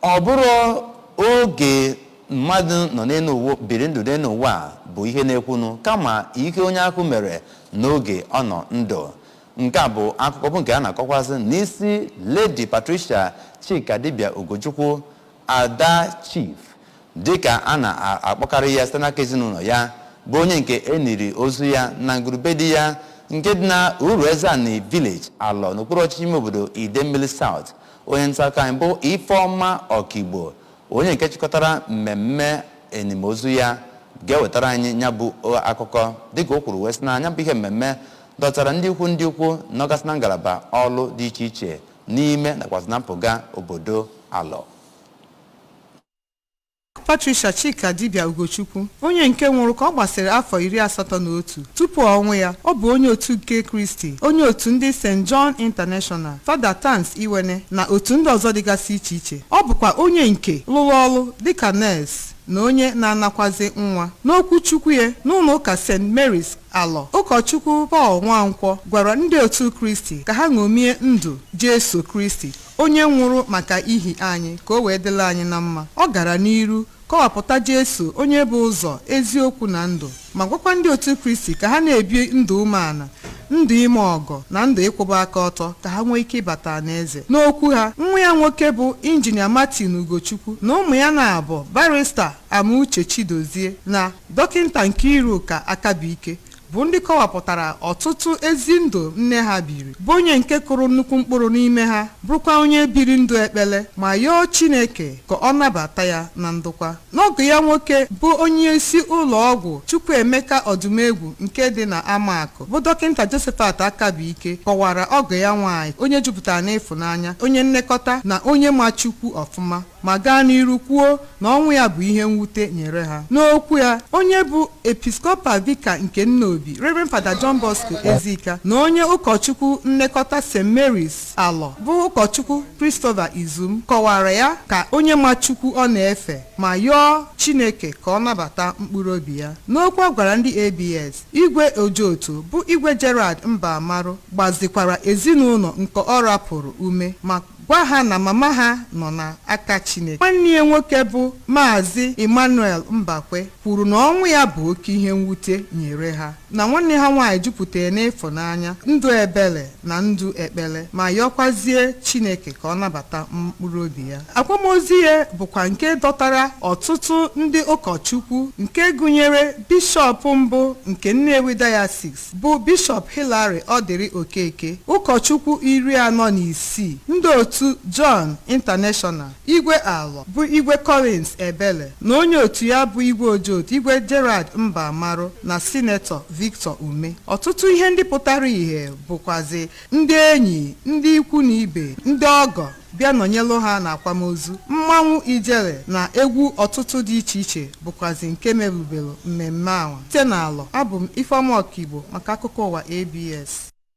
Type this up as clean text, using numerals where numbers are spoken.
Ọ bụrụ oge mmadụ nọ n'elu ụwa, biri ndụ n'elu ụwa a bụ ihe na-ekwunu, kama ihe onye ahụ mere n'oge ọ nọ ndụ. Nke a bụ akụkọ bụ nke a na-akọkwazị n'isi Lady Patricia Chika Dibia Ugochukwu, Ada Chief, dịka a na-akpọkarị ya site n'aka ezinụlọ ya, bụ onye nke eniri ozu ya na ngurube di ya nke dị na Uruezeani Village, Alọ, n'okpuru ọchịchị ime obodo Idemmili South. Onye nta akụkọ anyị bụ Ifeọma Ọkigbo, onye nke chịkọtara mmemme enimozu ya, ga-ewetara anyị ya bụ akụkọ, dịka o kwuru wee sị na ya bụ ihe mmemme dọtara ndị ukwu nọgasị na ngalaba ọlụ dị iche iche n'ime nakwazị na mpụga obodo Alọ. Patricia Chika Dibia Ugochukwu, onye nke nwụrụ ka ọ gbasịrị afọ 81 tupu ọnwụ ya, ọ bụ onye otu nke Kristi, onye otu ndị St. John International, Fada Tans Iwene na otu ndị ọzọ dịgasị iche iche. Ọ bụkwa onye nke lụrụ ọrụ dịka nurse na onye na-anakwazi nwa. N'okwu Chukwu ya n'ụlọ ụka St. Mary's Alọ, ụkọchukwu Paul Nwankwọ gwara ndị otu Kristi ka ha ṅomie ndụ Jesu Kristi, onye nwụrụ maka ihi anyị ka o wee dịrị anyị na mma. Ọ gara n'iru kọwapụta Jesu, onye bụ ụzọ, eziokwu na ndụ, ma gwakwa ndị otu Kristi ka ha na-ebi ndụ umeala, ndụ ime ọgọ na ndụ ịkwụba aka ọtọ, ka ha nwee ike ịbata n'eze. N'okwu ha, nwa ya nwoke bụ Injinia Martin Ugochukwu na ụmụ ya na-abụ Barrister Amauche Chidozie na Dọkịta Nkiruka Akabuike bụ ndị kọwapụtara ọtụtụ ezi ndụ nne ha biri, bụ onye nke kụrụ nnukwu mkpụrụ n'ime ha, bụrụkwa onye biri ndụ ekpele, ma yọọ Chineke ka ọ nabata ya na ndokwa. N'ọgụ ya nwoke bụ onye isi ụlọ ọgwụ Chukwuemeka Ọdụmegwu nke dị na Amakụ, bụ Dọkịta Josephat Akabuike, kọwara ọgụ ya nwaanyị onye jupụtara n'ịfụnanya, onye nlekọta na onye ma Chukwu ọfụma, ma gaa n'iru kwuo na ọnwụ ya bụ ihe mwute nyere ha. N'okwu ya, onye bụ Episcopal Vicar nke Nnobi, Reverend Father John Bosco Ezika, na onye ụkọchukwu nlekọta St. Mary's Alọ, bụ ụkọchukwu Christopher Izum, kọwara ya ka onye ma Chukwu ọ na-efe, ma yọọ Chineke ka ọ nabata mkpụrụ obi ya. N'okwu ọ gwara ndị ABS, Igwe Ojoto bụ Igwe Gerard Mbamaru gbazikwara ezinụlọ nke ọ rapụrụ ume, ma gwa ha na mama ha nọ n'aka Chineke. Nwanne ya nwoke bụ Maazị Emmanuel Mbakwe kwuru na ọnwụ ya bụ oke ihe mwute nyere ha, na nwanne ha nwaanyị jupụtara n'ịfụnanya, ndụ ebele na ndụ ekpele, ma yọkwazie Chineke ka ọ nabata mkpụrụ obi ya. Akwamozu ya bụkwa nke dọtara ọtụtụ ndị ụkọchukwu, nke gụnyere bishọp mbụ nke Nnewi Diocese, bụ Bishọp Hilary Ọdịrị Okeke, ụkọchukwu 46, ndị otu John International, Igwe Alọ bụ Igwe Collins Ebele na onye otu ya bụ Igwe Ojoto, Igwe Gerard Mbamaru, na Sinetọ Victor Ume. Ọtụtụ ihe ndị pụtara ìhè bụkwazi ndị enyi, ndị ikwu na ibe, ndị ọgọ bịa nọnyelụ ha na akwamozu. Mmanwụ ijele na egwu ọtụtụ dị iche iche bụkwazi nke merubelu mmemme ahụ. Site n'Alọ, abụ m Ifeọma Ọkigbo maka akụkọ ụwa ABS.